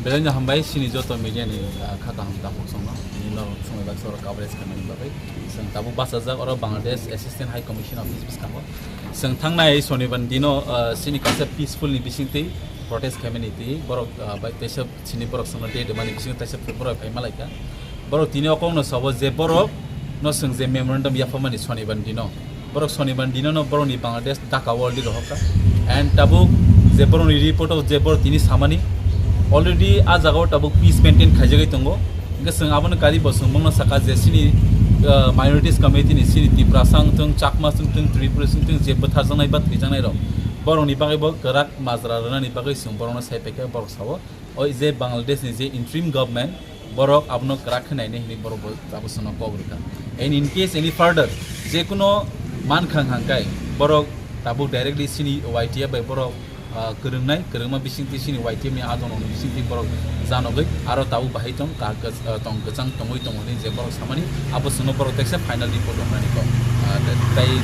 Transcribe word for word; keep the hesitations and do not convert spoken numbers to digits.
Belai no hambai chini joto media ni, ah, kha kaham takhuk songno, tini no sumai baksa oro coverage khaimani bagwi. Chwng tabuk bachajak oro Bangladesh Assistant High Commission office bwskango. Chwng thangnai Sonibar ni dino, ah, chini kaisa peaceful ni bisingtwi protest khaimani twi borok, ah, bai teisa chini borok songno de de mani bisingtwi teisa borok phaima laikha. Borok tini o kokno sabo je borok no chwng je memorandum yapharmani Sonibar ni dino. Borok Sonibar ni dino no borokni Bangladesh Dhaka o already rohorkha. And tabuk je borokni report o je borok tini samani already a jaga o tabuk peace maintain khaijagwi tongo. Hingke chwng abono kari bo chwng bongno saka je chini, uh, minorities community ni chini Tiprasa wngthung, Chakma wngthung, Tripura wngthung je bwtharjaknai ba thwijaknai rok borokni bagwi bo kwrak majra rwnani bagwi chwng borokno sai paikha borok sao. O je Bangladesh ni je interim government, borok abono kwrak khe nainai hinwi borok bo abo chwngno kok rwkha. And in case any further je kuno mankha hangkai borok tabuk directly chini Y T F bai borok, ah, kwrwngnai, kwrwngma bisingtwi chini Y T F ni adongrokni bisingtwi borok janogwi aro tabuk bahai tong ka-, ka-, ah, tong kwchang tongwi tongo hinwi je borok samani abo chwngno borok teksa final report rwnani kok. Ah, tei